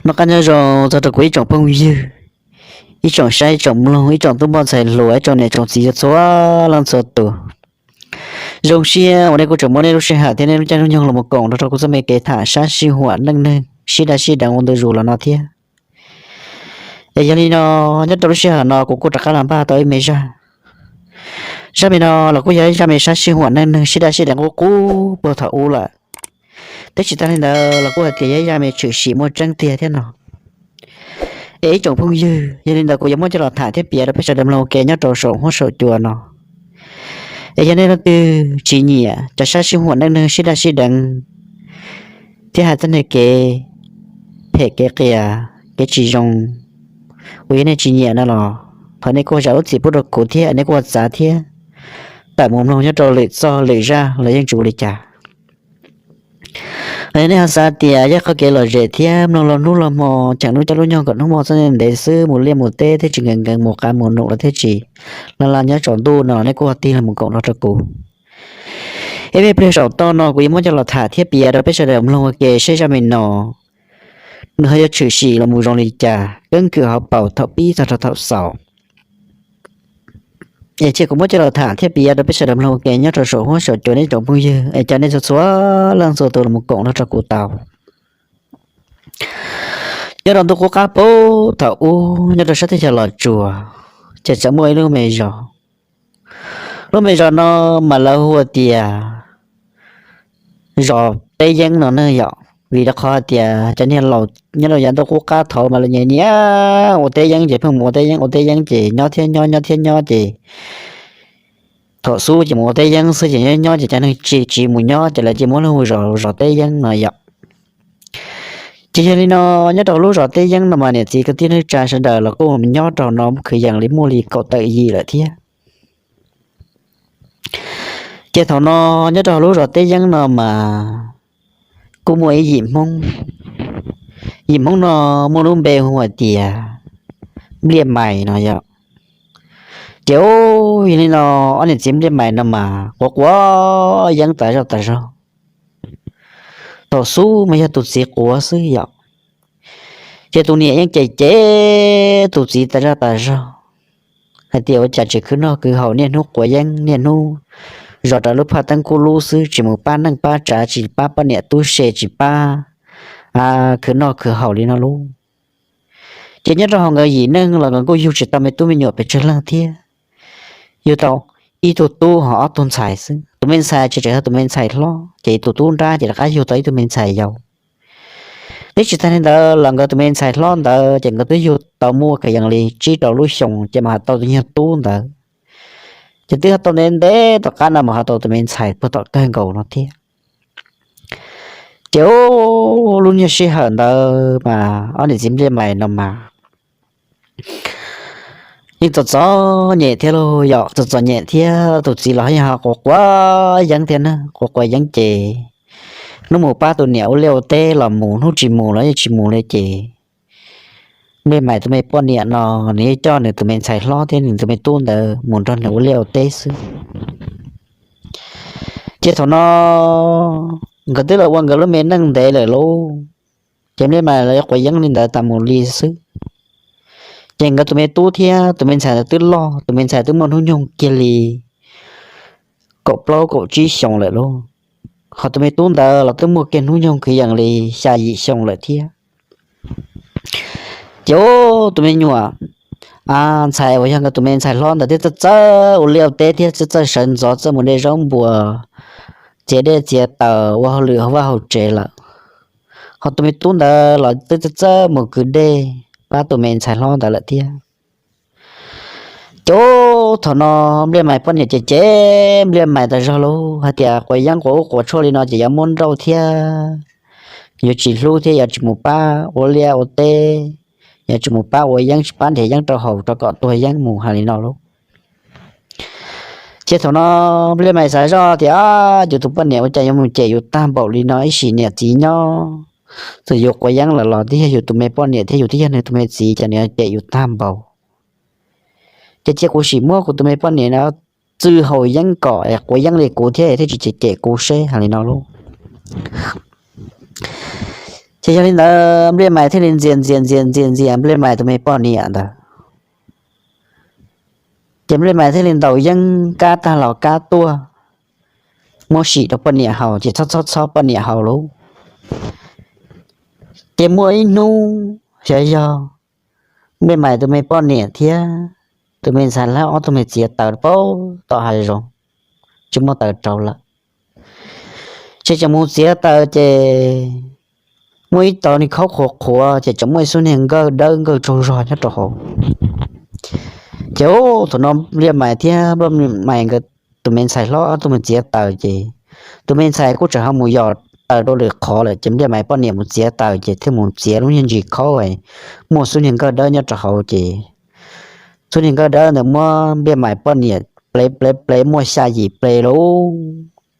Noj qab nyob zoo txog rau kuv ib tsoom phooj ywg, ib tsoom saib, ib tsoom mloog, ib tsoom tub npoj ntxhais hluas, ib tsoom niam tsoom txiv txhua leej txhua tus. Zoo siab uas nej kuj tseem muab nej lub sij hawm thiab nej lub caij lub nyoog los mus koom nrog rau kuv txoj me kev tham sab sij huam neej neeg sib daj sib deev ua ntu zus los no thiab. Es yog li no, nyob rau lub sij hawm no kuv kuj rov qab los npaj tau ib me zaj. Zaj me no los kuj yog ib zaj me sab sij huam neej neeg sib daj sib deev qub qub puag thaum ub lawm, thiab tsis tas li ntawd los kuj hais tias yog ib zaj me tshwm sim muaj tseeb tiag thiab no. Es ib tsoom phooj ywg, yog li ntawd kuv yuav muab coj los tham thiab piav rau peb sawv daws mloog ua ke nyob rau saum huab saum cua no. Es yog nej leej twg tsis nyiam cov sab sij huam neej neeg sib daj sib deev thiab hais txog nej kev phem kev qias kev tsis zoo uas yog nej tsis nyiam no los thov nej kuj zam lub txim pub rau kuv thiab nej kuj ua txav thiab tawm mus mloog nyob rau lwm txoj lwm zaj los yeej tsis ua li cas. Yog nej ho xav tias yog qhov kev lom zem thiab mloog los hnub los hmo cheem lub caij lub nyoog kom hnub hmo txog ntev xwb mus liaj mus teb thiab tsis nkees nkees mus qav mus num los thiab tsis la la nyob tsaus ntuj no nej kuj ho tig los mus koom nrog rau kuv. Ib me pliag saum toj no kuv yuav muab coj los tham thiab piav rau peb sawv daws mloog ua ke seb zaj me no nws ho yuav tshwm sim los mus zoo li cas, keeb kwm hauv paus thaum pib txog rau thaum xaus. Es cia kuv muab coj los tham thiab piav rau peb sawv daws mloog ua ke nyob rau saum huab saum cua nej tsoom phooj ywg es cov nej txhua txhua leej txhua tus los mus koom nrog rau kuv tau. Nyob rau ntuj qub qab puag thaum ub nyob rau sab teb chaws Los Tsuas, ces txawm muaj ib lub me zos. Lub me zos no mas lawv hu tias zos Teb Yeeb no ne yom, vim rau qhov tias cov niag laus nyob rau yav ntuj qub qab thaud mas lawv nyiam nyiam ua teb yeeb ces pheej mus ua teb yeeb ua teb yeeb ces nyob thiab nyob nyob thiab nyob ces thaum xub ces mus ua teb yeeb xwb ces nyob nyob ces cov neeg tsis tsiv mus nyob ces lawv cia muab lub hu zos Teb Yeeb no yom. Ces yog li no, nyob rau lub zos Teb Yeeb no mas niam txiv kwv tij neej tsa sawv daws los kuj nyob rau no khwv yees li muaj li kaum tawm yim lawm thiab. Ces thaum no nyob rau lub zos Teb Yeeb no mas kuj muaj ib yim Hmoob. Yim Hmoob no muaj lub npe hu hais tias Npliaj Mais no yom. Ces yog li no, ob niam txiv Npliaj Mais no mas quav quav yeeb tas zog tas zog. Thaum xub mas yog tus txiv quav xwb yom, ces tus niam yeej cem cem tus txiv tas zog tas zog hais tias ua cas tsis khwv noj khwv haus, niaj hnub quav yeeb niaj hnub zov rawv lub phaj teeb kub lub xwb, tsis mus pab neej pab tsav, tsis pab poj niam tub se, tsis pab khwv noj khwv haus li no lauj. Ces nyob rau hauv nkawd yim neeg los nkawd kuj yug tsis tau me tub me nyuam pes tsawg leej thiab, yug tau ib tug tub ho ob tug ntxhais xwb. Tus me ntxhais ces tseem yog tus me ntxhais hlob, ces tus tub nrab ces rov qab yug tau ib tug me ntxhais yau. Thiab tsis tas li ntawd los nkawd tus me ntxhais hlob ntawd ces nkawd twb yug tau muaj kwv yees li tsib rau lub xyoo ces mam ho tau tus nyuag tub ntawd. Ces twb ho tau ntev ntev tom qab no mam ho tau tus me ntxhais puag tom kawg nkaus no thiab. Ces lub niag sij hawm ntawd mas ob niam txiv Npliaj Mais no mas yeej txom txom nyem thiab lauj yom, txom txom nyem thiab tus txiv los yeej ho quav quav yeeb thiab na, quav quav yeeb ces hnub mus pab tus niam ua liaj ua teb los mus, hnub tsis mus los yeej tsis mus li ces Npliaj Mais tus me poj niam no nws yeej coj nws tus me ntxhais hlob thiab nws tus me tub ntawd mus nrog nws ua liaj ua teb xwb. Ces thaum no nkawd twb los ua nkawd lub me neej ntev lawm lauj, ces Npliaj Mais los quav yeeb li ntawd tas mus li xwb. Ces nkawd tus me tub thiab tus me ntxhais ntawd twb loj, tus me ntxhais twb muaj hnub nyoog kiag li kaum plaub kaum tsib xyoos lawm lauj, ho tus me tub ntawd los twb muaj kiag hnub nyoog kwv yees li xya yim xyoo lawm thiab. Ces tus me nyuam ntxhais uas yog nkawd tus me ntxhais hlob ntawd twb txawj txawj ua liaj ua teb thiab txawj txawj sawv ntxov txawj mus de zaub npua, txiav dej txiav taws ua hauj lwm hauv vaj hauv tsev lawm. Ho tus me tub ntawd los twb txawj txawj mus kwv dej pab tus me ntxhais hlob ntawd lawm thiab. Ces thaum no Npliaj Mais poj niam ces cem Npliaj Mais tas zog lauj hais tias quav yeeb quav ub quav tshuaj li no ces yuav muab nrauj thiab yuav tsis hlub thiab yuav tsis mus pab ua liaj ua teb, yuav tsis mus pab ua yeeb, tsis pab nrhiav yeeb rau haus rau kom tuag yeeb mus hais li no lauj. Ces thaum no Npliaj Mais xav zoj tias yus tus poj niam ua cas yuav mus cem yus tag npaum li no ib sim niam txiv nyob, txawm yus quav yeeb lawm los twb yog yus tus me poj niam thiab yus twb yog nws tus me txiv, cas nws yuav cem yus tag npaum. Ces cia kuv sim muab kuv tus me poj niam no txwj haus yeeb kom quav yeeb li kuv thiab thiaj tsis cem cem kuv seb hais li no lauj. Ces yog li ntawd Npliaj Mais thiaj li ntxias ntxias ntxias ntxias ntxias Npliaj Mais tus me poj niam ntawd. Ces Npliaj Mais thiaj li ntaus yeeb kab tag los kab tuaj, muab sim rau poj niam haus ces txhob txhob txhob poj niam haus lauj. Ces muaj ib hnub xyov yog Npliaj Mais tus me poj niam thiab tus me ntxhais hlob ob tug me txiav taws pab tom hav zoov, tsis muaj taws rauv lawm. Ces tseem mus txiav taws ces muaj ib tog niag khaub qhuav qhuav ces tseem muaj ib xub niag nkawj dawb nkawj tsaug zog nyob rau hauv. Ces thaum no Npliaj Mais thiab Npliaj Mais nkawd tus me ntxhais hlob ob tug mus txiav taws ces tus me ntxhais kuj tseem ho mus yos taws rau lwm qhov lawm ces Npliaj Mais poj niam mus txiav taws ces thiaj mus txiav lub niag ntsis khaub muaj xub niag nkawj dawb nyob rau hauv ces xub niag nkawj dawb ntawd muab Npliaj Mais poj niam plev plev plev muaj xya yim plev lauj,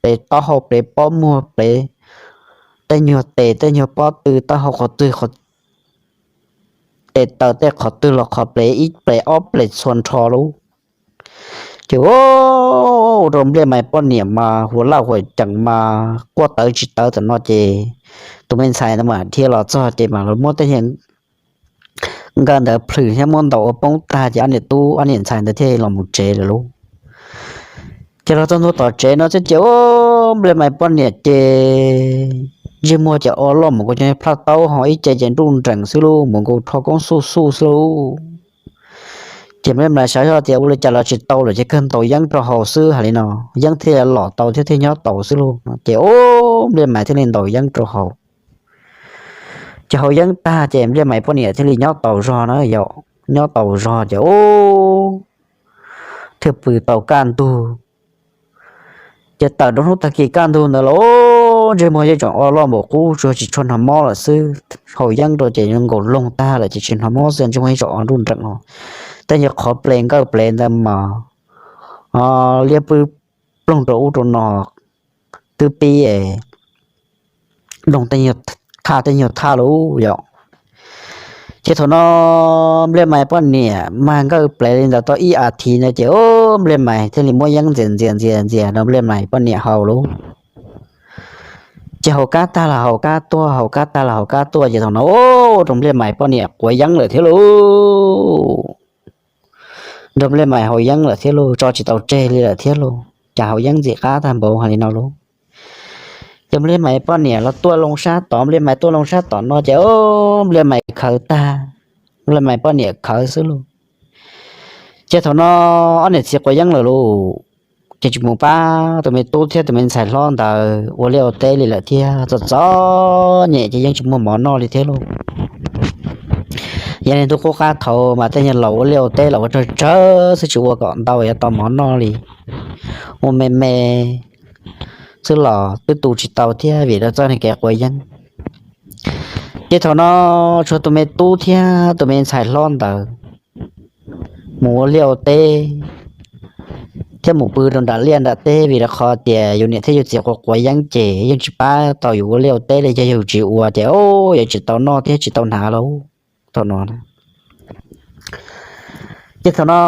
plev taub hau plev pob muag plev tej nyuag tes tej nyuag pob tw taub hau qhov twg qhov tes taw tej qhov twg los qhov plev ib plev ob plev txhua nrho lauj. Ces ua rau Npliaj Mais poj niam mas huas laj huas cees mas quaj tawv tsis tawv tam no ces tus me ntxhais ntawd mam dhia los txog ces mam los muab tej niag nkawj ntawd plhws thiab muab ntaus ua poob tag ces ob niam tub ob niam ntxhais ntawd thiaj los mus tsev lawm lauj. Ces los txog ntua tom tsev no xwb ces ua Npliaj Mais poj niam ces ntsej muag ces o loj mus nkaus cov plhaub taub ho ib ce ces nruj nrees xwb lauj, mus nkaus rho koob xuj xuj xwb lauj. Ces Npliaj Mais xav zoj tias ua li cas los tsis tau lawm ces kawg ntaus yeeb rau haus xwb hais li no, yeeb thiaj los tau thiab thiaj nyob taus xwb lauj no ces ua Npliaj Mais thiaj li ntaus yeeb rau haus. Ces haus yeeb tag ces Npliaj Mais poj niam thiaj li nyob taus zog na yom, nyob taus zog ces ua thiaj pw tau kaj ntug. Ces tawm rau hnub tag kis kaj ntug ntawd los ntsej muag yeej tseem o loj npaum qub tsuas tsis tshua hnov mob lawm xwb, haus yeeb rau ces nkaus loog tag lawm ces tsis hnov mob xwb, ntsej muag yeej tseem o nruj nrees os. Tej nyuag qhov plev nkawj plev ntawd mas liab pwb ploog rau ub rau no twb pib es loog tej nyuag thaj tej nyuag thaj lauj yom. Ces thaum no Npliaj Mais poj niam mag nkawj plev li ntawd tau ib as thiv ntawd ces ua Npliaj Mais thiaj li muab yeeb ntxias ntxias ntxias ntxias rau Npliaj Mais poj niam haus lauj. Ces haus kab tag los haus kab tuaj, haus kab tag los haus kab tuaj ces thaum no ua rau Npliaj Mais poj niam quav yeeb lawm thiab lauj. Nrog Npliaj Mais haus yeeb lawm thiab lauj, tso tsis tau tseg li lawm thiab lauj, cas haus yeeb ntxim qab tag npaum hais li no lauj. Ces Npliaj Mais poj niam los tuaj loo sab tod, Npliaj Mais tuaj loo sab tom no ces Npliaj Mais khawv tag, Npliaj Mais poj niam khawv xwb lauj. Ces thaum no ob niam txiv quav yeeb lawm lauj, ces tsis mus pab tus me tub thiab tus me ntxhais hlob ntawd ua liaj ua teb li lawm thiab, txom txom nyem ces yeej tsis muaj mov noj li thiab lauj. Yog li ntuj qub qab thaud mas tej nyuag laus ua liaj ua teb los ua tsawg tsawg xwb tsis ua kom ntau yuav tau mov noj li. Ua me me xwb los twb tu tsis tau thiab vim rau txoj niag kev quav yeeb. Ces thaum no tshuav tus me tub thiab tus me ntxhais hlob ntawd mus ua liaj ua teb thiab mus pw rau nram liaj nram teb vim rau qhov tias yus niam thiab yus txiv quav quav yeeb ces yeej tsis pab tau yus ua liaj ua teb li, yog yus tsis ua ces yuav tsis tau noj thiab tsis tau hnav lauj. Thaum no ces thaum no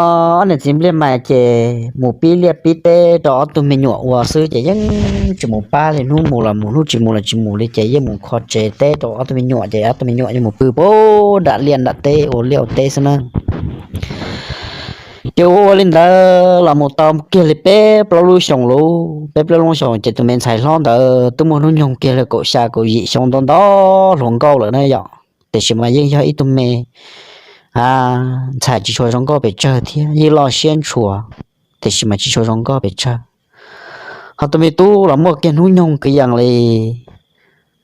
ob niam txiv Npliaj Mais ces mus pib liaj pib teb rau ob tug me nyuam ua xwb ces yeej tsis mus pab li, hnub mus los mus, hnub tsis mus los tsis mus li ces yeej mus kho tsev teb rau ob tug me nyuam ces ob tug me nyuam yeej mus pw puag nram liaj nram teb ua liaj ua teb xwb na. Ces ua ua li ntawd los mus tau kiag li peb plaub lub xyoos lauj, peb plaub lub xyoos ces tus me ntxhais hlob ntawd twb muaj hnub nyoog kiag li kaum xya kaum yim xyoo ntau ntau hluas nkauj lawm na yom, tiam sis mas yeej yog ib tug me ntxhais tsis tshua zoo nkauj pes tsawg thiab yeej loj siab ntshua, tiam sis mas tsis tshua zoo nkauj pes tsawg. Ho tus me tub los muaj kiag hnub nyoog kwv yees li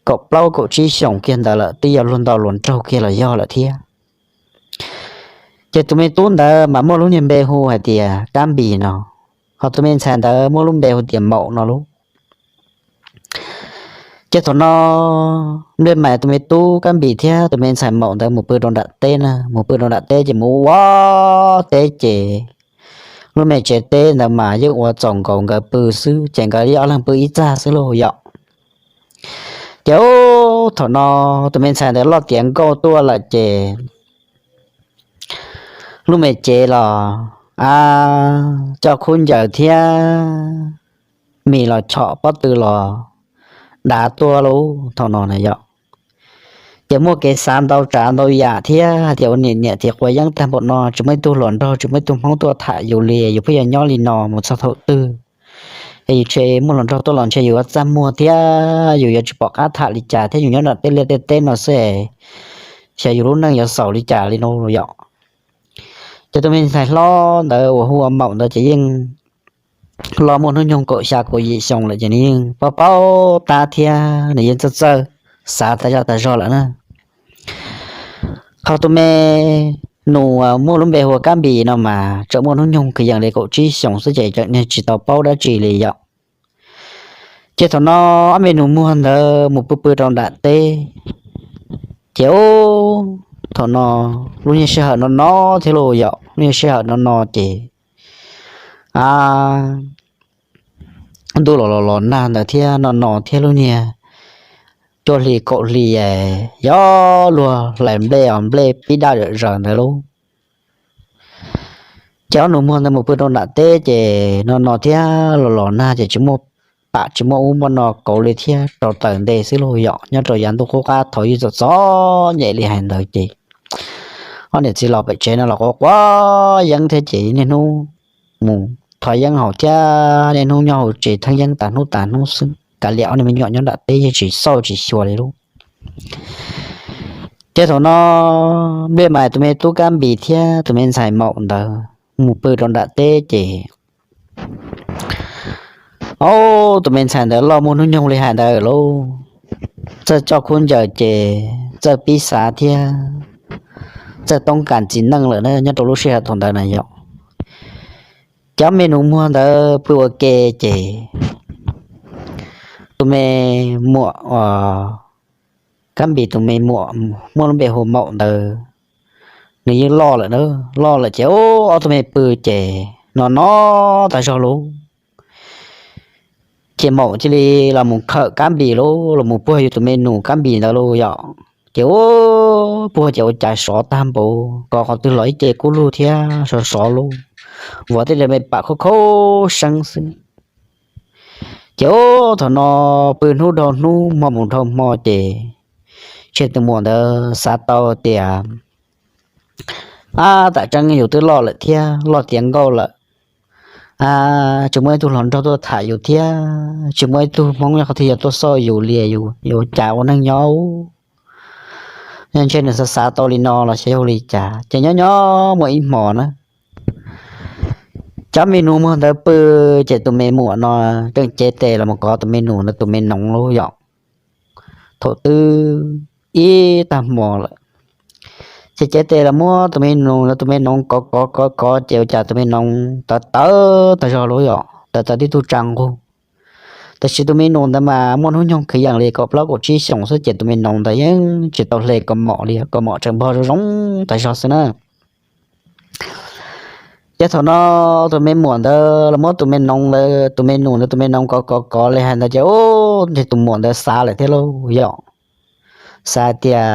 kaum plaub kaum tsib xyoos kiag ntawd lawm, twb yog luag ntaus luag nraug kiag los yog lawm thiab. Ces tus me tub ntawd mas muaj lub niag npe hu hais tias Kab Npis no, ho tus me ntxhais ntawd muaj lub npe hu tias Maum no lauj. Ces thaum no Npliaj Mais tus me tub Kab Npis thiab tus me ntxhais Maum ntawd mus pw rau nram teb na, mus pw rau nram teb ces mus ua teb ces lub me tsev teb ntawd mas yeej ua txaus nkaus nkawd pw xwb ces nkawd ob leeg pw ib txaj xwb lauj yom. Ces thaum no tus me ntxhais ntawd loj tiav nkauj tuaj lawm ces lub me cev los a, coj khaub ncaws thiab mis los chom pob tw los dav tuaj lauj thaum no na yom. Ces muaj kev xav ntau tsav ntau yam thiab hais tias ua niam niam txiv quav yeeb tag npaum no tsis muaj ib tug hluas nraug tsis muaj ib tug hmoob tuaj tham yus li, yus pheej yuav nyob li no mus txog thaum twg? Es yus ntshe muaj hluas nraug tuaj los ntshe yus yuav txaj muag thiab yus yuav tsis pom qab tham li cas thiab yus nyob nram tej liaj tej teb no xwb, xyov yus lub neej yuav xaus li cas li no yom. Ces tus me ntxhais hlob ntawd uas hu ua Maum ntawd ces yeej loj muaj hnub nyoog kaum xya kaum yim xyoo lawm ces nws yeej paub paub tab thiab nws yeej txawj txawj xav tas zaj tas zog lawm na. Qhov tus me nus muaj lub npe hu ua Kab Npis no mas tseem muaj hnub nyoog kwv yees li kaum tsib xyoos xwb ces tseem niag tsis tau paub dab tsi li yom. Ces thaum no ob me nus muag ntawd mus pw pw rau nram teb, ces thaum no lub niag sij hawm no no thiab lauj yom, lub niag sij hawm no no ces a ntuj los los los nag ntawd thiab no no thiab lub niag cuaj hlis kaum hlis yog luag hlais nplej os, nplej pib daj zom zaws ntawd lauj. Ces ob nus muag ntawd mus pw rau nram teb ces no no thiab los los nag ces tsis muaj pam tsis muaj ub muaj no kauv li thiab rau taws nte xwb lauj yom. Nyob rau yav ntuj qub qab thaum ywg txom txom nyem li hais ntawd ces ob niam txiv los pem tsev no los quav quav yeeb thiab ces niaj hnub mus thov yeeb haus thiab niaj hnub nyob hauv tsev theej yeeb tas hnub tas hnub xwb, kav liam ob niag me nyuam nyob nram teb yeej tsis xauj tsis xyuas li lauj. Ces thaum no nplej mas tus me tub Kab Npis thiab tus me ntxhais Maum ntawd mus pw rau nram teb ces tus me ntxhais ntawd loj muaj hnub nyoog li hais ntawd lauj, txawj coj khaub ncaws ces txawj pib xav thiab txawj toob kas txiv neej lawm na nyob rau lub sij hawm thaum ntawd na yom. Ces ob me nus muag ntawd pw ua ke ces tus me muam Kab Npis tus me muam muaj lub npe hu Maum ntawd nws yeej loj lawm na, loj lawm ces ob tug me pw ces no no tas zog lauj. Ces Maum cia li los mus khawm Kab Npis lauj, los mus puag yus tus me nus Kab Npis ntawd lauj yom. Ces puag ces ua cas sov tag npaum, kov qhov twg los ib ce kub lug thiab sov sov lauj, vov tej me pam khaub khaub seeb xwb. Ces thaum no pw hnub dhau hnub hmo mus dhau hmo ces ntshe tus muam ntawd xav tau tias, ab, tam tseeb yus twb loj lawm thiab loj tiav nkauj lawm, tsis muaj ib tug hluas nraug tuaj tham yus thiab tsis muaj ib tug hmoob nyob qhov twg yuav tuaj xauj yus li, yus yuav ua cas ua neej nyob. Ntshe nws xav xav tau li no los xyov yog li cas ces nyob nyob muaj ib hmo na, ces ob me nus muag ntawd pw ces tus me muam no tseem cev tes los mus kov tus me nus ntawd tus me noov lauj yom. Thaum twb ib tag hmo lawm ces cev tes los muab tus me nus ntawd tus me noov kov kov kov kov ces ua cas tus me noov tawv tawv tas zog lauj yom, tawv tawv tib tug tsa nqug. Tab sis tus me nus ntawd mas muaj hnub nyoog kwv yees li kaum plaub kaum tsib xyoos xwb ces tus me noov ntawd yeej tsis tau hle kaus mom li, kaus mom tseem npog zoo zoo tas zog xwb na. Ces thaum no tus me muam ntawd los muab tus me noov ntawd, tus me nus ntawd tus me noov kov kov kov li hais ntawd ces ub, ntshe tus muam ntawd xav lawm thiab lauj yom. Xav tias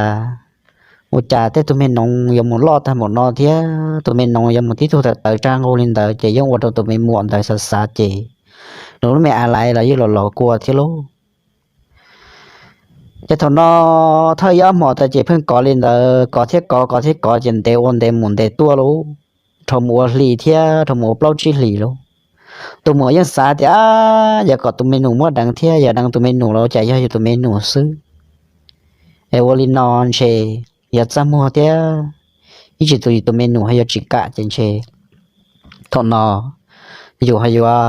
ua cas tej tug me noov yuav mus loj tag npaum no thiab tus me noov yuav mus tib tug tawv tawv tsa nqug li ntawd ces yeej ua rau tus me muam ntawd xav xav ces nws lub me a laiv los yeej los los kua thiab lauj. Ces thaum no thawj ib ob hmo tas ces pheej kov li ntawd, kov thiab kov, kov thiab kov ces ntev ua ntev mus ntev tuaj lauj, dhau mus ua hli thiab dhau mus ua plaub tsib hlis lauj. Tus muam yeej xav tias, yog kom tus me nus muab deev thiab yog deev tus me nus los cas yog yus tus me nus xwb. Es ua li no ntshe yog txaj muag thiab ib tsis tus yus tus me nus ho yuav tsis kam ces ntshe thaum no yus ho yuav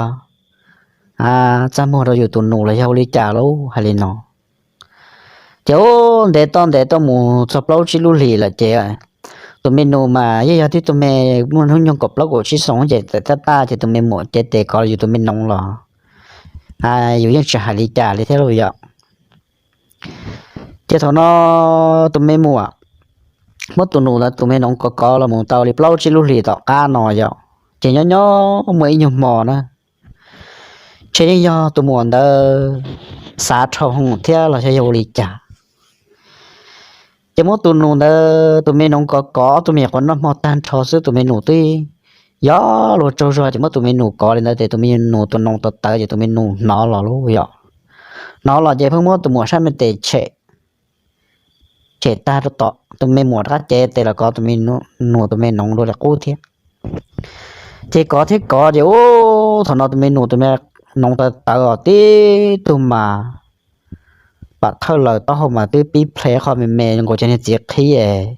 txaj muag rau yus tus nus los yog ua li cas lauj, hais li no. Ces ub, ntev tuaj ntev tuaj mus txog plaub tsib lub hlis lawm ces tus me nus mas yeej yog tib tug me muaj hnub nyoog kaum plaub kaum tsib xyoos ces txawm tab taj ces tus me muam cev tes kov yus tus me noov los yus yeej tsis hais li cas li thiab lauj yom. Ces thaum no tus me muam muab tus nus ntawd tus me noov kov kov los mus tau li plaub tsib lub hlis tom qab no yom, ces nyob nyob muaj ib nyuag hmo na, ntshe yeej yog tus muam ntawd xav dhau hwv thiab los xyov yog ua li cas, ces muab tus nus ntawd tus me noov kov kov ob tug me nyuam qhuav noj hmo tag nrho xwb tus me nus twb yog luag tsaug zog ces muab tus me nus kov li ntawd ces tus me nus tus noov tawv tawv ces tus me nus hnov los lauj yom. Hnov los ces pheej muab tus muam sab me tes tshem tshem tag rau tom tus me muam rov qab cev tes los kov tus me nus tus me noov dua li qub thiab. Ces kov thiab kov ces ub, thaum no tus me nus tus me noov tawv tawv os, tib tug mas pam thawj laws taub hau mas twb pib ple qhov me me nkaus cov niag txiv qhib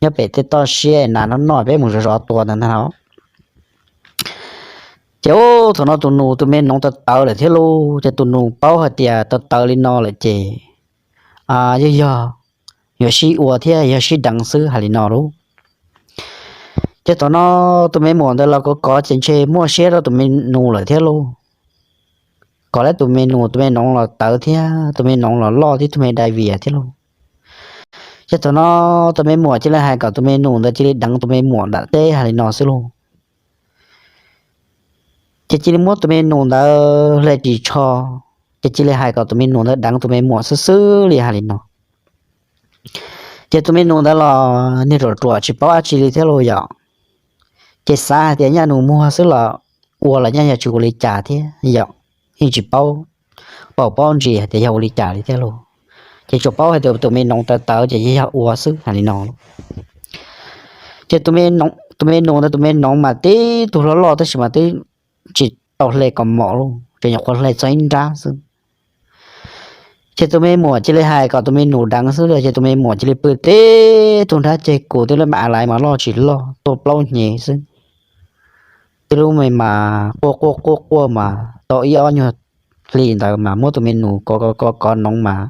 nyob pem tej toj siab nas noj noj peb mus zov zov tua ntawd ntag. Ces ub, thaum no tus nus tus me noov tawv tawv lawm thiab lauj, ces tus nus paub hais tias tawv tawv li no lawm ces yog yog yuav sib ua thiab yog sib deev xwb hais li no lauj. Ces thaum no tus me muam ntawd los kov kov ces ntshe muaj siab rau tus me nus lawm thiab lauj. Kov lawm tus me nus tus me noov los tawv thiab, tus me noov los loj tib tug me dai vias thiab lauj. Ces thaum no tus me muam cia li hais kom tus me nus ntawd cia li deev tus me muam nram teb hais li no xwb lauj. Ces cia li muab tus me nus ntawd hle ris tsho, ces cia li hais kom tus me nus ntawd deev tus me muam xwb xwb li hais li no. Ces tus me nus ntawd los niag ruam ruam tsis paub dab tsi li thiab lauj yom. Ces xav hais tias nyaj nus muag xwb los ua los nyaj yog tsis ua li cas thiab yom, yeej tsis paub, paub paub ntsis hais tias yog ua li cas li thiab lauj. Ces tsuas paub hais tias tus me noov tawv tawv ces yog ua xwb hais li no. Ces tus me nus ntawd tus me noov mas tib tug loj loj tab sis mas twb tsis tau hle kaus mom lauj, tseem nyuam qhuav hle txog ib nrab xwb. Ces tus me muam cia li hais kom tus me nus deev xwb, ces tus me muam cia li pw tib tug nrab ceg kus, twb lub me a lais mas loj tsis loj tuaj plaub hnyev xwb. Twb lub me mas quaj quaj quaj quaj mas tau ib ob nyuag hli ntawd mas muab tus me nus kov kov kov noov mas,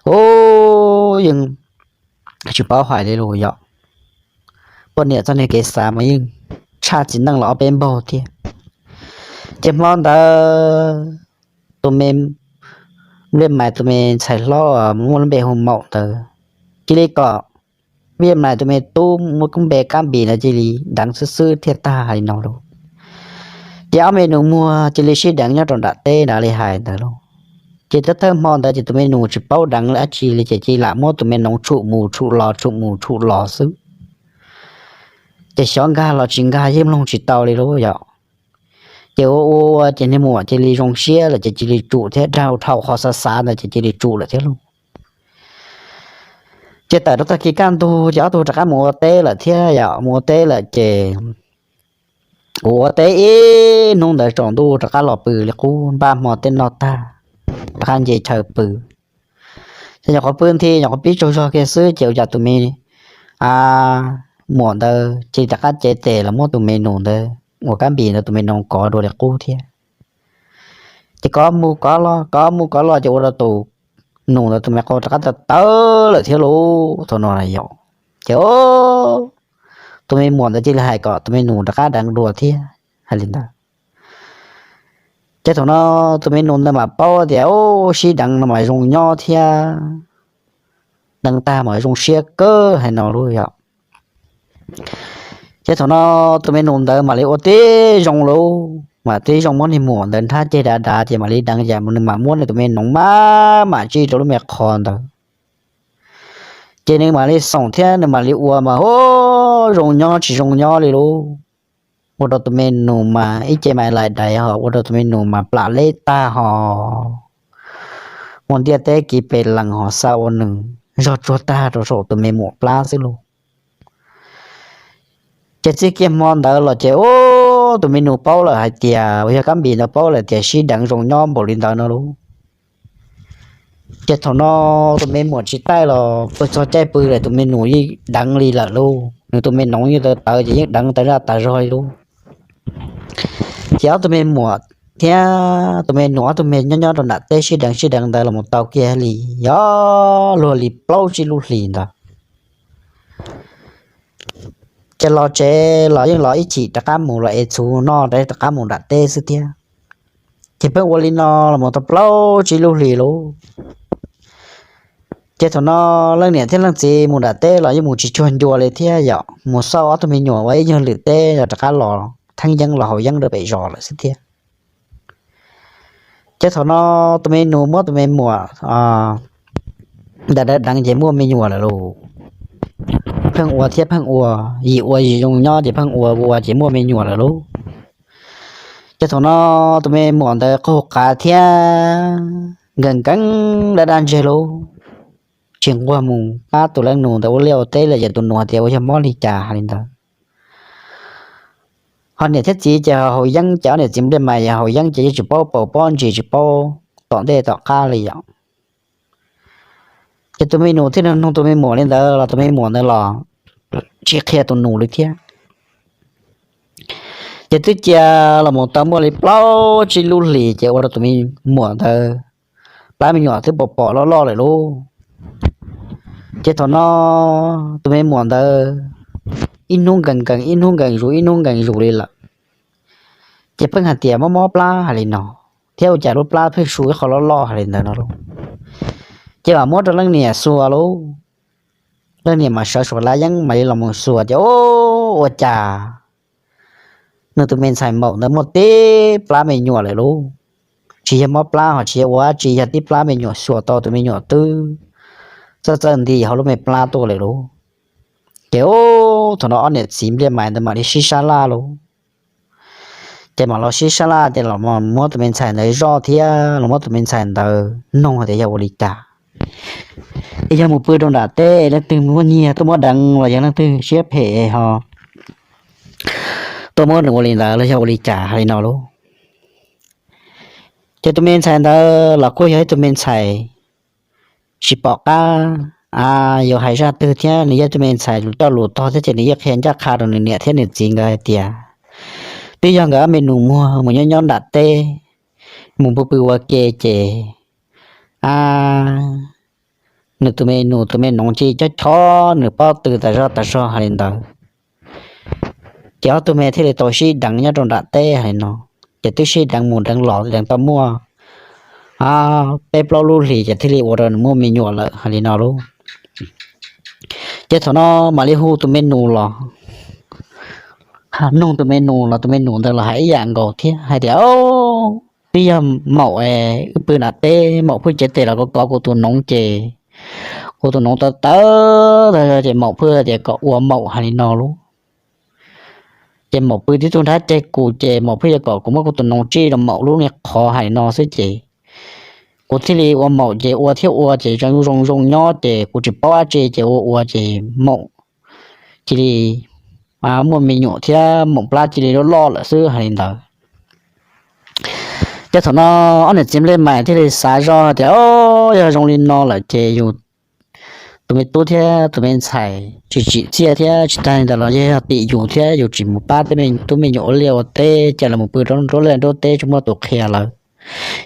ub, yeej tsis paub hais li lauj yom. Poj niam txoj niag kev xav mas yeej tshaj txiv neej los ob peb npaug thiab. Ces hmo ntawd tus me nplej mais tus me ntxhais hlob muaj lub npe hu Maum ntawd cia li kom nplej mais tus me tub muaj lub npe Kab Npis ntawd cia li deev xwb xwb thiaj tag hais li no lauj. Ces ob me nus muag cia li sib deev nyob rau nram teb ntawd li hais ntawd lauj. Ces thawj thawj hmo ntawd ces tus me nus tsis paub deev dab tsi li ces cia li lam muab tus me noov tshum mus tshum los tshum mus tshum los xwb. Ces xyov nkag los tsis nkag yeej mloog tsis tau li lauj yom. Ces ua ua ua ces niag muam cia li zoo siab lawm ces cia li tsum thiab, dhau dhau qhov xav xav ntawd ces cia li tsum lawm thiab lauj. Ces tawm rau tag kis kaj ntug ces ob tug rov qab mus ua teb lawm thiab yom, mus ua teb lawm ces ua ua teb ib hnub ntawd tsaus ntuj rov qab los pw li qub, npaj hmo tej noj tag rov qab nce chaw pw. Ces nyuam qhuav pw nthi nyuam qhuav pib tsaug zog kiag xwb ces ua cas tus me muam ntawd cia li rov qab cev tes los muab tus me nus ntawd uas Kab Npis ntawd tus me noov kov dua li qub thiab. Ces kov mus kov los kov mus kov los ces ua rau tus nus ntawd tus me qau rov qab tawv tawv lawm thiab lauj. Thaum no yom, ces tus me muam ntawd cia li hais kom tus me nus rov qab deev dua thiab hais li ntawd. Ces thaum no tus me nus ntawd mam paub tias sib deev no mas zoo nyob thiab, deev tag mas zoo siab kawg hais no lauj yom. Ces thaum no tus me nus ntawd mam li ua tib zoo lauj, mam tib zoo muab niag muam ntawd nrhab ceg dav dav ces mam li deev ces nws mam muab nws tus me noov maj mam tsij rau lub me qhov ntawd. Ces nws mam li xoom thiab nws mam li ua mas zoo nyob tsis zoo nyob li lauj. Ua rau tus me nus mas ib ce mas lais dais hos, ua rau tus me nus mas plam leb tag hos, ua ntiaj teb kiv pes lees hos, xa ua nws zog tsuag tag rau saum tus me muam plab xwb lauj. Ces txij kiag hmo ntawd los ces tus me nus paub lawm hais tias, uas yog Kab Npis ntawd paub lawm tias sib deev zoo nyob npaum li ntawd no lauj. Ces thaum no tus me muam tsis taij los pw txog caij pw lawm tus me nus yeej deev li lawm lauj, nws tus me noov yeej tawv tawv ces yeej deev tas zaj tas zog li lauj. Ces ob tug me muam thiab tus me nus ob tug me nyob nyob rau nram teb sib deev sib deev ntawd los mus tau kiag li, yog luag li plaub tsib lub hlis ntawd. Ces los tsev los yeej los ib chim rov qab mus los es txhuv noj rov qab mus nram teb xwb thiab. Ces pheej ua li no los mus tau plaub tsib lub hlis lauj. Ces thaum no leej niam thiab leej txiv mus nram teb los yeej mus tsis tsuag ncua li thiab yom, mus xauj ob tug me nyuam ua ib nyuag lwm teb los rov qab los theeb yeeb los haus yeeb rau pem zos lawm xwb thiab. Ces thaum no tus me nus muab tus me muam ntawd deev ces muaj me nyuam lawm lauj. Pheej ua thiab pheej ua, yim ua yim zoo nyob ces pheej ua ua ces muaj me nyuam lawm lauj. Ces thaum no tus me muam ntawd qaug qav thiab nkees nkees daj daj ntseg lauj. tsis nquag mus pab tus leej nus ntawd ua liaj ua teb lawm ces tus nus tias ua yog mob li cas hais li ntawd. Ho niam thiab txiv ces haus yeeb, ces ob niam txiv Npliaj Mas yog haus yeeb ces yeej tsis paub paus pob ntsis, tsis paub tom ntej tom qab li yom. Ces tus me nus thiaj nug tus me muam li ntawd los tus me muam ntawd los tsis qhia tus nus li thiab. Ces twb cia los mus tau muaj li plaub tsib lub hlis ces ua rau tus me muam ntawd plab me nyuam twb pom pom loj loj lawm lauj. Ces thaum no tus me muam ntawd ib hnub nkees nkees, ib hnub nkees zus, ib hnub nkees zus li lawm. Ces pheej hais tias mob mob plab hais li no, thiab ua cas lub plab pheej su ib qho loj loj hais li ntawd no lauj. Ces mam muab rau leej niam xyuas lauj. Leej niam mas sawv suav lav yeeb mam li los mus xyuas ces, ua cas nws tus me ntxhais maum ntawd muaj tib plab me nyuam lawm lauj. Tsis yog mob plab ho tsis yog ua dab tsi, yog tib plab me nyuam xyuas tau tus me nyuam twb txawj txawj nti hauv lub me plab tuaj lawm lauj. Ces thaum no ob niam txiv Npliaj Mas ntawd mam li sib sab laj lauj. Ces mam los sib sab laj ces los muab tus me ntxhais ntawd zoj thiab los muab tus me ntxhais ntawd noog tias yog ua li cas, es yog mus pw rau nram teb leej twg muab nyiag tuaj muab deev los yog leej twg siab phem ho tuaj muab nws ua li ntawd los yog ua li cas hais li no lauj. Ces tus me ntxhais ntawd los kuj yog ib tug me ntxhais tsis pom qab yuav hais zaj twg thiab nws yog ib tug me ntxhais lus coj lus tog thiab ces nws yeej qhia ncaj qha rau nws niam thiab nws txiv nkawd hais tias twb yog nkawd ob me nus muag mus nyob nyob nram teb, mus pw pw ua ke ces a nws tus me nus tus me noov cia li chob chob nws pob tw tas zog tas zog hais li ntawd. Ces ob tug me thiaj li tau sib deev nyob rau nram teb hais li no. Ces twb sib deev mus deev los deev tau muaj peb plaub lub hlis ces thiaj li ua rau nws muaj me nyuam lawm hais li no lauj. Ces thaum no mam li hu tus me nus los, nug tus me nus los tus me nus ntawd los hais ib yam nkaus thiab hais tias, twb yog maum, wb pw nram teb maum phwj cev tes los kov kov kuv tus noov ces kuv tus noov tawv tawv tag ces maum phwj tias kom ua maum hais li no lauj. Ces maum pw tib tug nrab ceg kuv ces maum phwj yuav kom kuv muab kuv tus noov tsij rau maum lub niag qhov hais li no xwb ces kuv thiaj li ua maum ces ua thiab ua ces zoo zoo zoo nyob ces kuv tsis paub dab tsi ces ua ua ces maum cia li muaj me nyuam thiab maum plab cia li loj loj lawm xwb hais li ntawd. Ces thaum no ob niam txiv Npliaj Mas thiaj li xav zoj tias, o, yog zoo li no lawm ces yus tus me tub thiab tus me ntxhais tsis tsim txiaj thiab tsis tag li ntawd los yog yog tim yus thiab yus tsis mus pab tej me tub me nyuam ua liaj ua teb, cia lawv mus pw rau nruab liaj nruab teb tsis muaj tus qhia lawv.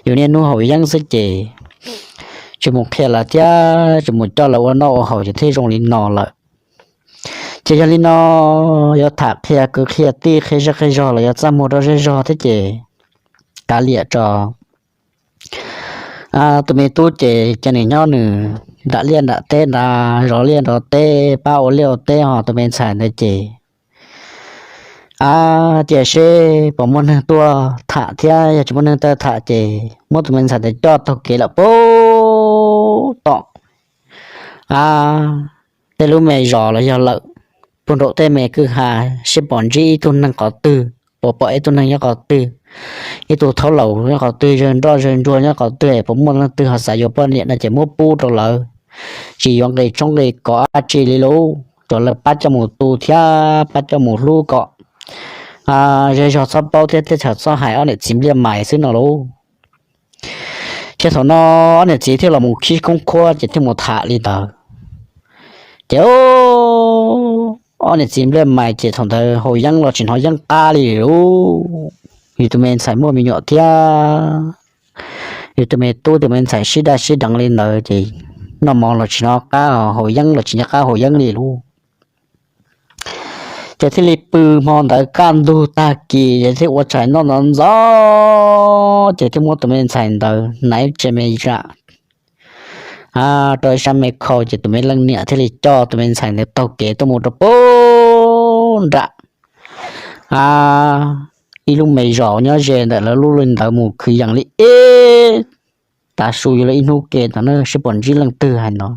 Yus niaj hnub haus yeeb xwb ces tsis mus qhia lawv thiab tsis mus coj lawv ua noj ua haus ces thiaj zoo li no lawm. Ces yog li no yuav tham qhia kwv qhia tij qhia zej qhia zog los yuav txaj muag rau zej zog thiab ces kav liam tso. Tus me tub ces cia nws nyob nws nram liaj nram teb nrad, zov liaj zov teb pab ua liaj ua teb, ho tus me ntxhais ntawd ces a, cia seb puas muaj neeg tuaj tham thiab yog tsis muaj neeg tuaj tham ces muab tus me ntxhais ntawd coj taug kev lawm puag tom a, tej lub me zos los yog lawm puag nraum tej me kwj ha, seb puas ntsib ib tug neeg qhov twg, puas pom ib tug neeg nyob qhov twg, ib tug thaub laus nyob qhov twg, zawg nroj zawg ntsuag nyob qhov twg, puas muaj leej twg ho xav yuav poj niam no ces muab pub rau lawv, tsis yuav nqi tshoob nqi kos dab tsi li lauj, tsuas lawv pab coj mus tu thiab pab coj mus hlub kom zej zog txhob paub thiab teb chaws txhob hais ob niam txiv Npliaj Mas xwb no lauj. Ces thaum no ob niam txiv thiaj los mus khib khoob khuab ces thiaj mus tham li ntawd. Ces ob niam txiv Npliaj Mas ces thaum ntawd haus yeeb los tsis hnov yeeb qab li lauj. Yus tus me ntxhais muaj me nyuam thiab yus tus me tub tus me ntxhais sib daj sib deev li ntawd ces noj mov los tsis hnov qab, haus yeeb los tsis nco qab haus yeeb li lauj. Ces thiaj li pw hmo ntawd kaj ntug tag kis ces thiaj ua tshais noj ntxov ntxov ces thiaj muab tus me ntxhais ntawd hnav ib tse me zam rau ib sab me khau ces tus me leej niam thiaj li coj tus me ntxhais ntawd taug kev tuaj mus rau puag nram ib lub me zos nyob ze ntawm lawv lub li ntawd mus kwv yees li ib tav su yuav luag ib hnub ke ntawd na seb puas ntsib leej twg hais no.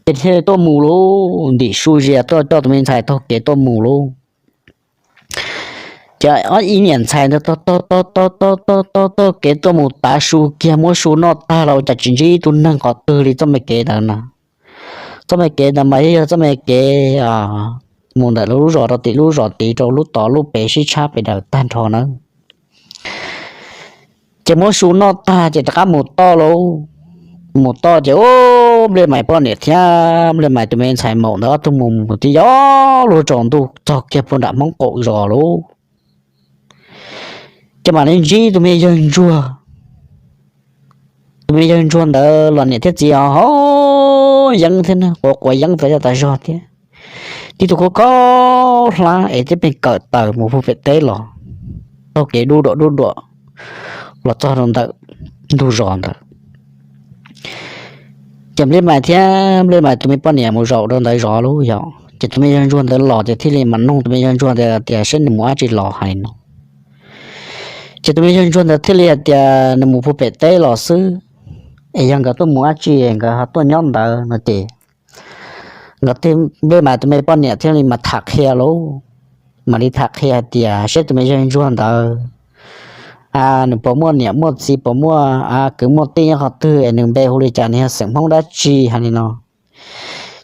Ces thiaj li tuaj mus lauj, ntim su zias tuaj coj tus me ntxhais taug kev tuaj mus lauj. Ces ob ib niam ntxhais ntawd taug taug taug taug taug taug taug kev tuaj mus tav su kiag, muab su noj tag los ua cas tsis ntsib ib tug neeg qhov twg li txoj me kev ntawd na. Txoj me kev ntawd mas yog txoj me kev mus ntawm lub zos rau tim lub zos, tiv rau lub tod lub pem sib tshab pes daws tag nrho na. Ces muab su noj tag ces rov qab mus toj lauj. Mus toj ces ub, Npliaj Mais poj niam thiab Npliaj Mais tus me ntxhais maum ntawd ob tug mus mus tib yog luag tsaus ntuj txog kiag puag nram Hmoob qaum zos lauj. Ces mam li ntsib tus me yawg ntsuag. Tus me yawg ntsuag ntawd los niam thiab txiv ho yeeb thiab, quav quav yeeb tas zog tas zog thiab. Tib tug khaub khaub hlab es tib pheej kawm taws mus puag pem teb los, taug kev dub duam dub duam los txog rau ntawm ntug zos ntawd. Ces Npliaj Mais thiab Npliaj Mais tus me poj niam mus zaum rau ntawd zov lauj yog. Ces tus me yawg ntsuag ntawd los ces thiaj li mam nug tus me yawg ntsuag ntawd tias saib nws mus dab tsi los hais li no. Ces tus me yawg ntsuag ntawd thiaj li hais tias nws mus puag pem teb los xwb, es yog nkawd tuaj mus dab tsi nkawd ho tuaj nyob ntawd no ces nkawd, Npliaj Mais tus me poj niam thiaj li mam tham qhia lauj. Mam li tham qhia hais tias saib tus me yawg ntsuag ntawd nws puas muaj niam muaj txiv, puas muaj kwv muaj tij nyob qhov twg es nws npe hu li cas, nws yog xeem Hmoob dab tsi hais li no.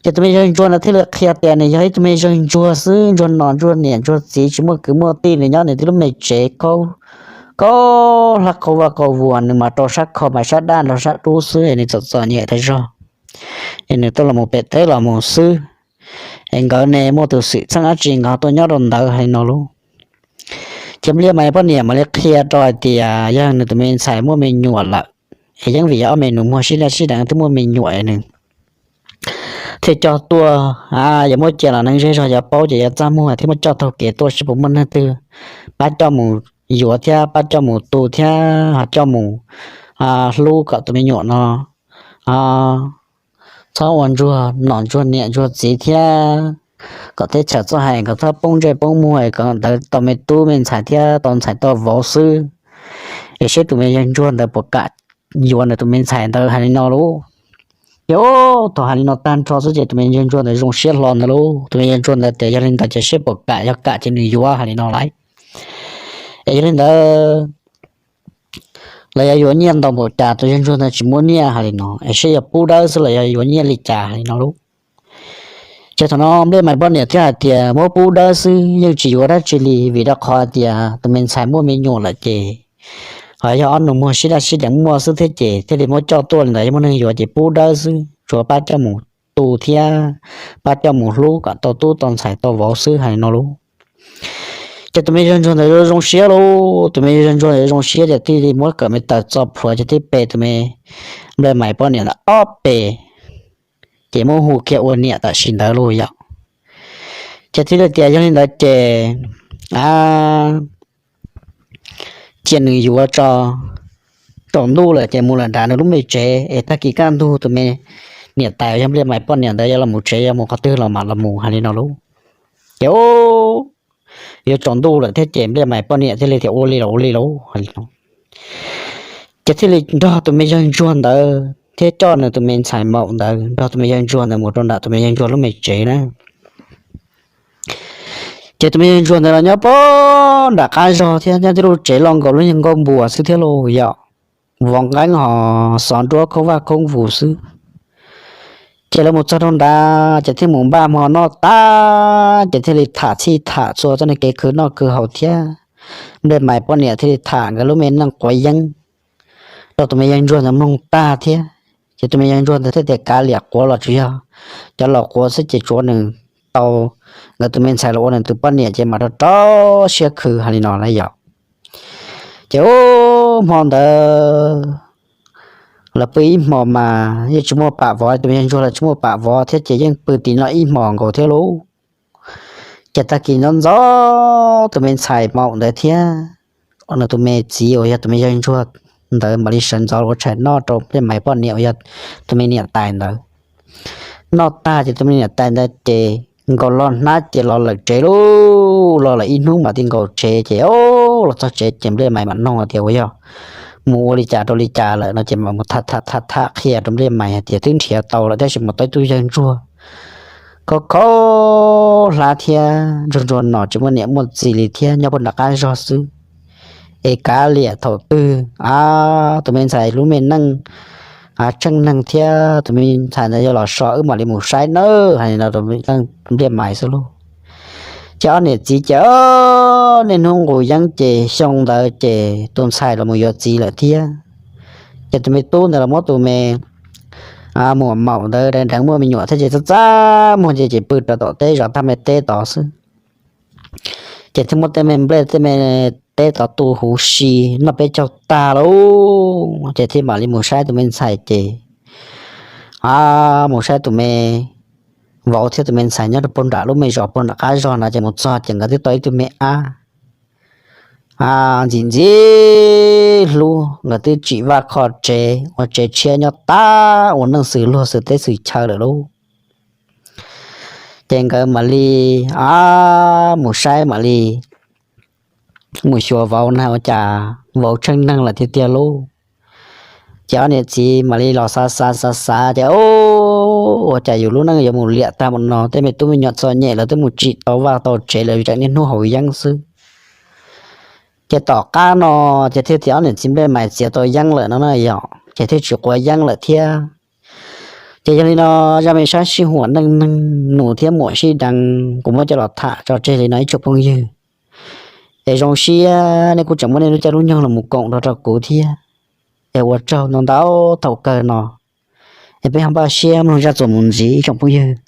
Ces tus me yawg ntsuag ntawd thiaj li qhia tias nws yog ib tug me yawg ntsuag xwb, ntsuag nom ntsuag niam ntsuag txiv, tsis muaj kwv muaj tij, nws nyob nws tib lub me tsev khaub hlab qau vaj qau vuas, nws mas rau sab kho mas sab daj nrog sab dub xwb es nws txom txom nyem tas zog. Es nws tuaj los mus pem teb los mus xwb, es nkawd ne muaj tus xwm txheej dab tsi nkawd tuaj nyob rau ntawd hais li no lauj. Ces Npliaj Mais poj niam mam li qhia rau hais tias yog nws tus me ntxhais muaj me nyuam lawm, es yeej vim yog ob me nus muag sib daj sib deev twb muaj me nyuam nws thiaj coj tuaj. Yog muab cia los neeg zej zog yuav paub ces yuav txaj muag thiab muab coj taug kev tuaj seb puas muaj neeg twg pab coj mus yuav thiab pab coj mus tu thiab ho coj mus hlub kom tus me nyuam no txhob ua ntsuag nom ntsuag niam ntsuag txiv thiab kom teb chaws txoj hais nkawd txhob poob ntsej poob muag, kom ntawd tau me tub me ntxhais thiab tau ntxhais tau vauv xwb, es seb tus me yawg ntsuag ntawd puas kam yuav nws tus me ntxhais ntawd hais li no lauj. Ces thaum hais li no tag nrho xwb ces tus me yawg ntsuag ntawd zoo siab hlo ntawd lauj. Tus me yawg ntsuag ntawd tias yog li ntawd ces seb puas kam, yog kam ces nws yuav hais li no lauj. Es yog li ntawd los yog yuav nyiaj ntau npaum cas, tus yawg ntsuag ntawd tsis muab nyiaj hais li no, es seb yog pub dawb xwb los yog yuav nyiaj li cas hais li no lauj. Ces thaum no Npliaj Mais poj niam thiaj hais tias muab pub dawb xwb yeej tsis yuav dab tsi li, vim rau qhov tias tus me ntxhais muaj me nyuam lawm ces ho yog ob nus muag sib daj sib deev muaj xwb thiab ces thiaj li muab coj tuaj li ntawd, yog muaj neeg yuav ces pub dawb xwb, tsuas pab coj mus tu thiab pab coj mus hlub kom tau tub tau ntxhais tau vauv xwb hais li no lauj. Ces tus me yawg ntsuag ntawd zoo siab lauj, tus me yawg ntsuag ntawd zoo siab ces thiaj li muab kawm me taws txo plhuav ces thiaj pe tus me Npliaj Mais poj niam ntawd ob pe, ces muab hu kiag ua niam tam sim ntawd lauj yom. Ces thiaj li tias yog li ntawd ces cia nws yuav tso, tsaus ntuj lawm ces mus lawm nram nws lub me tsev es tag kis kaj ntug tus me niam tais yog Npliaj Mais poj niam ntawd yuav los mus tsev yuav mus qhov twg los mam los mus hais li no lauj. Ces yuav tsaus ntuj lawm thiab ces Npliaj Mais poj niam thiaj li tias ua li los ua li lauj hais li no. Ces thiaj li nrog tus me yawg ntsuag ntawd thiab coj nws tus me ntxhais maum ntawd nrog tus me yawg ntsuag ntawd mus rau nram tus me yawg ntsuag lub me tsev na. Ces tus me yawg ntsuag ntawd los nyob puag nram qab zog thiab nyob tib lub tsev loj nkaus lub nyuag nkauj npuas xwb thiab lauj yom, vov nqeeb ho xov nruab khoob vaj khoob vus xwb. Ces lawv mus txog rau nrad ces thiaj mus npaj hmo noj tag ces thiaj li tham txhij tham txhua txoj kev khwv noj khwv haus thiab Npliaj Mais poj niam thiaj li tham nkawd lub me neej quav yeeb rau tus me yawg ntsuag ntawd mloog tag thiab. Ces tus me yawg ntsuag ntawd thiaj tias kav liam quav los tsuas yog cov laus quav xwb ces tsuav nws tau nkawd tus me ntxhais los ua nws tus poj niam ces mam rau rau siab khwv hais li no na yom. Ces ub hmo ntawd lawv pw ib hmos mas yeej tsis muaj pam vov, tus me yawg ntsuag los tsis muaj pam vov thiab ces yeej pw tim no ib hmos nkaus thiab lauj. Ces tag kis ntxov ntxov tus me ntxhais maum ntawd thiab nws tus me txiv uas yog tus me yawg ntsuag ntawd mam li sawv ntxov los ua tshais noj rau Npliaj Mais poj niam uas yog tus me niam tais ntawd. Noj tag ces tus me niam tais ntawd ces nkaus lo hnab ces los lawm tsev lauj, los lawm ib hnub mam ti nkaus tsev ces los txog tsev ces Npliaj Mais mam noog tias ua yog mus ua li cas rau li cas lawm no ces mam mus tham tham tham qhia rau Npliaj Mais hais tias twb nrhiav tau lawm tab sis mus tau ib tug yawg ntsuag khov khov hlab thiab ntsuag ntsuag no tsis muaj niam muaj txiv li thiab nyob puag nram qab zog xwb. Es kav liam thaum twg a tus me ntxhais lub me neej tseeb neeg thiab tus me ntxhais ntawd yuav los so wb mam li mus saib nawb, hais li no rau Npliaj Maiv xwb lauj. Ces ob niam txiv ces niaj hnub nqus yeeb ces xyoo ntawd ces tus ntxhais los mus yuav txiv lawm thiab. Ces tus me tub ntawd los muab tus me muam maum ntawd deev deev muaj me nyuam thiab ces txaj txaj muag ces ces pw rau tom teb zov tag me teb tod xwb. Ces thiaj muab tej me nplej tej me teb tod tu huv si noj peb caug tag lauj, ces thiaj mam li mus saib tus me ntxhais ces a mus saib tus me vauv thiab tus me ntxhais nyob rau puag nram lub me zos puag nram qab zog no ces mus txog ces nkawd twb tau ib tug me ab ntxim ntxim hlub, nkawd twb tsim vaj kho tsev ua tsev tshiab nyob tag ua neej xws luag xws teb xws chaw lawm lauj. Ces nkawd mam li a mus saib mam li mus xyuas vauv na ua cas vauv tsheej neeg lawm tiag tiag lauj. Ces ob niam txiv mam li los xav xav xav xav ces ua cas yus lub neej yuav mus liam tag mus no, tej me tub me nyuam txom nyem lawv twb mus tsim tau vaj tau tsev lawv tseem niaj hnub haus yeeb xwb. Ces tom qab no ces thiaj tias ob niam txiv Npliaj Maiv txiav tau yeeb lawm no na yog ces thiaj tsis quav yeeb lawm thiab. Ces yog li no zaj me sab sij huam neej neeg nus thiab muam sib deev kuv muab coj los tham tso tseg li no ib tsoom phooj ywg. Es zoo siab nej kuj tseem muab nej lub caij lub nyoog los mus koom rau rau kuv thiab. Es ua tsaug ntau ntau thaum kawg no. Es peb ho npaj siab mloog zaj txuas mus ntxiv ib tsoom phooj ywg.